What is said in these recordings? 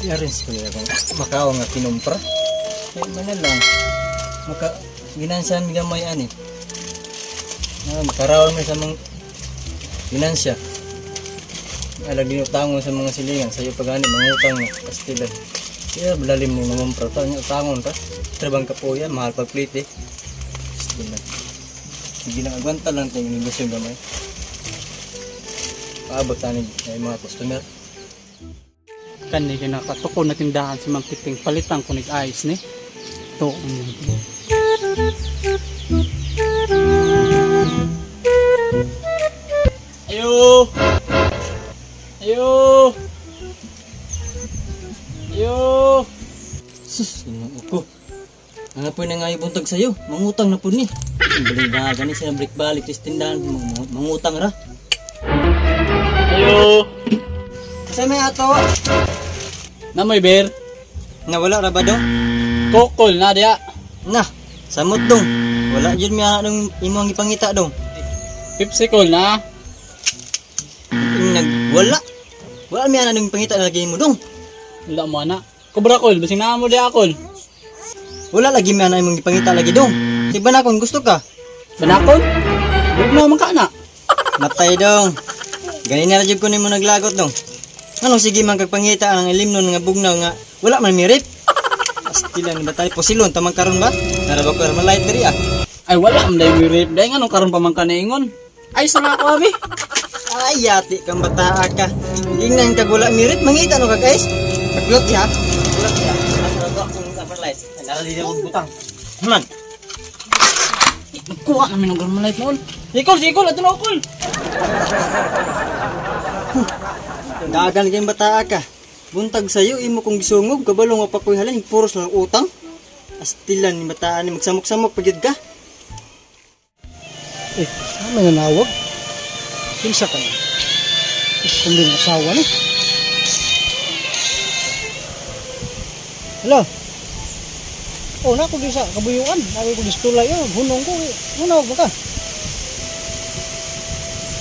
Yaris ko niya kung makaw nga kinumpra. Kaya man na lang. Maka ginansiyan gamay ani. Na makaraon man sa mga ginansya. Alag dinutangon sa mga silingan sayo pag ani mangutang nga Kastilan. Kaya lalim ni mangumpra ta nya utangon ra. Trabang kapoya mahal pag plate eh. Kastilan. Sige lang agwanta lang tayong negosyo gamay. Paabot tani ay mga customer. Kani kay nakatuko na tindahan si Mang Kiting, palitan ko nig ice ni. To. Ayo. Ayo. Ayo. Sus, ginoo ko. Ano po na nga ibuntag sa'yo? Mangutang na po ni. Baliga, gani siya balik-balik sa tindahan. Mangutang ra. Ayo. Sa may ato. Namoy beer. Nawala ra ba dong? Kokol na diya. Na, samot dong. Wala jud mi anong imong gipangita dong. Pepsi-Cola na. Nag wala. Wala mi anong pangita na lagi mo dong. Wala mo ana. Cobra Call, basing naa mo diya akol. Wala lagi mi ana imong gipangita lagi dong. Di ba na kung gusto ka? Banakon? Bugnaw man ka na. Matay dong. Ganina ra jud ko nimo naglagot dong. Ano sige man kag pangita ang ilimnon nga bugnaw nga wala man mirip. Pastilan ba tayo posilon tamang karon ba? Nara ba ko light diri ah. Ay wala man day mirip. Day nganong karon pa man kaniingon. Ay sa mga ko abi. Ay yati kang bataa ka. Ingnan kag wala mirip mangita no kag ice. Kaglot ya. Kaglot ya. Asa ba akong light? Nara di ako butang. Man. Nagkuha namin ng light noon. Sikol, sikol, ato na ukol. Dagan kayong bataa ka. Buntag sayo, imo kong gisungog, kabalo nga pa ko'y halin, puros lang utang. Astilan ni bataan ni magsamok-samok pagyud ka. Eh, saan may nanawag? Kinsa ka na? Eh, kundi ng asawa ni. Hello? Oh, nako di sa kabuyuan. Nako ko distulay. Oh, hunong ko. Eh. Hunawag ba ka?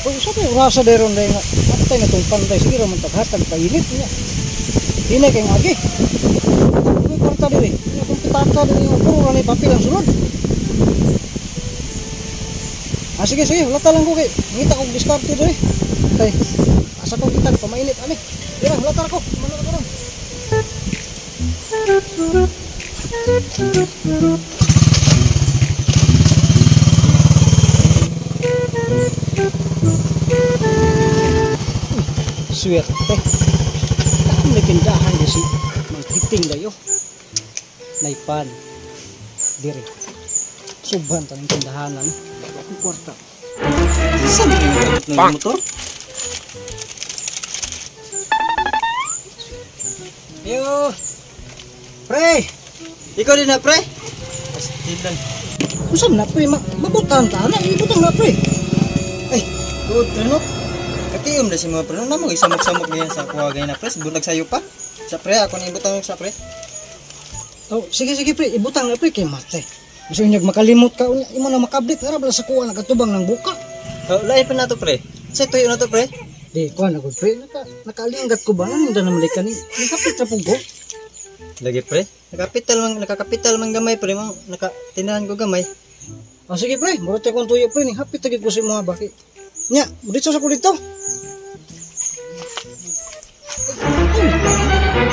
Uy, sabi, urasa deron dahil nga. Patay na itong pantay. Sige, raman taghatag, painit niya. Hinay kayong agi. Uy, kwarta diri. Akong pitaka diri. Puro na ni papel ang sunod. Ah, sige, sige. Lata lang ko kay. Ngita kong diskarte diri. Kay, asa kong kitag, pamainit. Ani, dira, lata ko. Manara ko ron. Swerte. Taam na tindahan di si Mang Kiting dayo. Naipan. Dire. Subhan tanang tindahanan. Akong kwarta. Saan mo ng motor? Yo. Pre. Ikaw din na pre. Pastilan. Usam na pre, mabutan ta na, ibutang na pre. Ay, good no. Katiom na si mga pre, no mo isamok-samok niya sa kuha gay na pre, buntag sayo pa. Sa pre, ako na ibutang sa pre. Oh, sige sige pre, ibutang na pre kay mate. Bisan unyag makalimot ka unya, imo na makablit ara bala sa kuha nagatubang ng buka. Oh, lain pa nato pre. Sa tuyo na to pre. Di kuha na gud pre, nakalingat ko ba nang naman kani. Nakapit ra pug ko. Lagi pre, nakakapital man gamay pre, mo nakatinahan ko gamay. Oh, sige pre, murot akong tuyo pre, ning hapit gid ko sa mga baki. Nya, dito sa ko dito.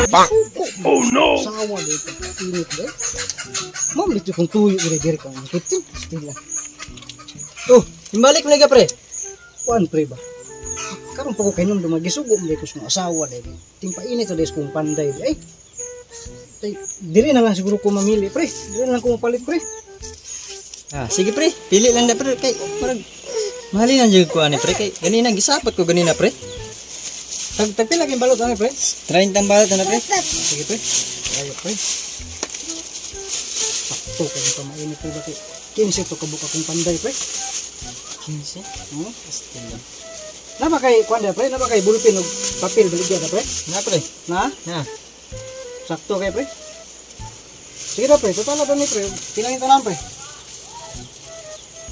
Bang. Oh no. Sawa dito. Init ba? Ma'am, dito kong tuyo diri diri kang kitin. Stila. Oh, imbalik mo na pre. Kuan pre ba? Karon pa ko kay nung dumagisugo mo ko sa asawa diri. Ting painit sa des kong panday. Ay. Tay, diri na lang siguro ko mamili pre. Diri na lang ko mapalit pre. Ah, sige pre, pili lang na pre kay murag mahalin ang jud ko ani pre kay ganina gisapot ko ganina pre. Tagpila kay balot ani pre? 30 ang balot ana pre. Sige pre. Ayo pre. Sakto kay pamainit pre ba kay 15 to kabuka kong panday pre. 15? Oh, Astila. Na ba kay kuan pre? Na ba kay bulpin og papel baligya ta pre? Na pre. Na? Na. Sakto kay pre. Sige na pre, total na ni pre. Pinangin tanan pre.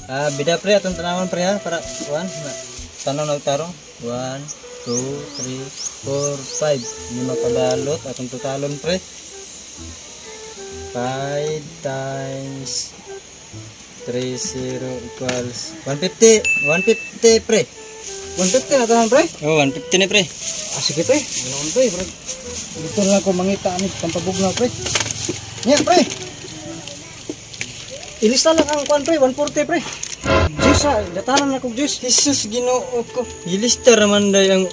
Ah, bida pre atong tanawon pre ha para kuan tanaw nagtarong. 1, 2, 3, 4, 5. Lima kabalot. Atong totalon, pre. 5 times 30 equals 150. 150, pre. 150 na tanan, pre. Oh, 150 na, pre. Ah, sige, pre. Ano pre, pre. Dito na lang ko mangita ani pampabugnaw, pre. Nya, pre. Ilista lang ang kuan, pre, 140, pre. Jis, ah, datanan na kog jis. Jesus, Ginoo ko. Gilista raman day ang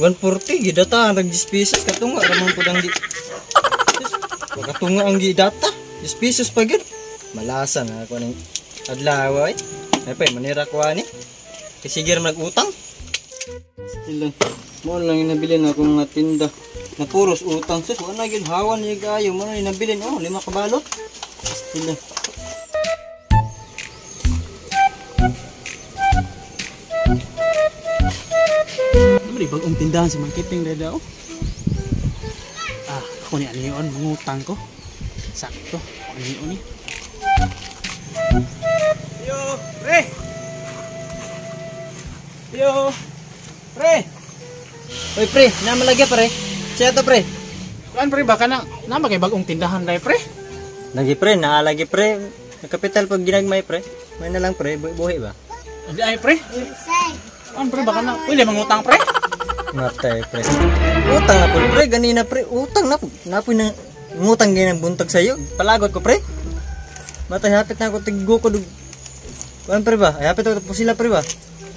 140 gidata ang 10 pesos katunga raman pud ang gi. Jesus, katunga ang gidata. 10 pesos pa gyud. Malasa na ako ning adlaw ay. Ay pa manira ko ani. Kasi sige ra nag-utang. Still mo lang yung nabilin akong mga tinda. Napuros utang sus, wala na gyud hawan niya kaayo mo na nabilin oh, lima ka balot. Still. Ano ba bagong tindahan si Mang Kiting dahil daw? Ah, ako ni Anion, mangutang ko. Sakto, Anion ni. Yo, pre! Yo, pre! Oy pre, namalagya pre. Siya to pre. Kuan pre, baka na, nama kay bagong tindahan dahil pre? Lagi pre, naalagi pre. Nakapital pag ginagmay pre. May na lang pre, buhi ba? Hindi ay pre. Kuan pre, baka na, pwede mangutang pre? Matay pre. Utang na po pre, ganina pre, utang na po. Napoy na ngutang ganyan buntag sa iyo. Palagot ko pre. Matay hapit na ako tiggo ko dug. Kuan pre ba? Ay hapit ako po sila pre ba?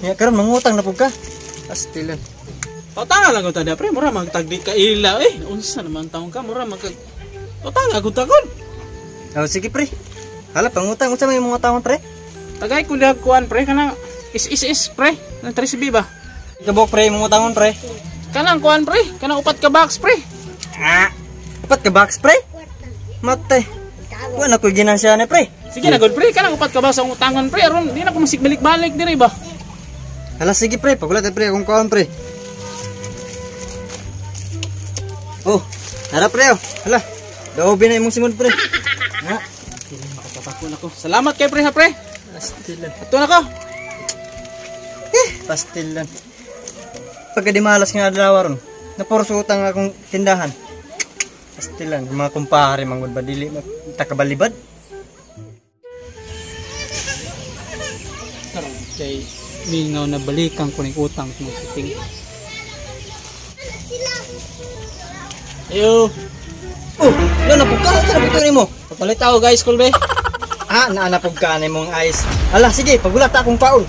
Nya karon mangutang na pud ka. Astilan. Pautanga lang ko tada pre, mura magtagdi ka ila eh. Unsa naman taong ka, mura magkag Pautanga ko tagon. Oh, sige pre. Hala pangutang unsa may mga taon pre? Tagay ko dag kuan pre kanang is is is pre, nang 3B ba? Kabok pre, mangutangon pre. Kanang kuan pre, kanang upat ka box pre. Ah. Upat ka box pre? Matay. Wala ko ginansya na pre. Sige na good pre, kanang upat ka box ang utangan pre aron di na ko masig balik-balik diri ba. Hala sige pre, pagulat pre akong kaon pre. Oh, nara pre oh. Hala. Daobi na imong simod pre. Ha? Makapapakon ako. Salamat kay pre ha pre. Pastilan. Ato na ko. Eh, pastilan. Pagka di malas nga adlaw ron, napurso utang akong tindahan. Pastilan, mga kumpare mangud ba dili takabalibad. Karon kay mingaw na balikan ko ning utang ng kiting. Ayo, Oh, wala na pug ka sa pud nimo. papalit ako guys, kulbe. Ah, naa na pug ka nimong ice. Hala, sige, pagulat akong paon.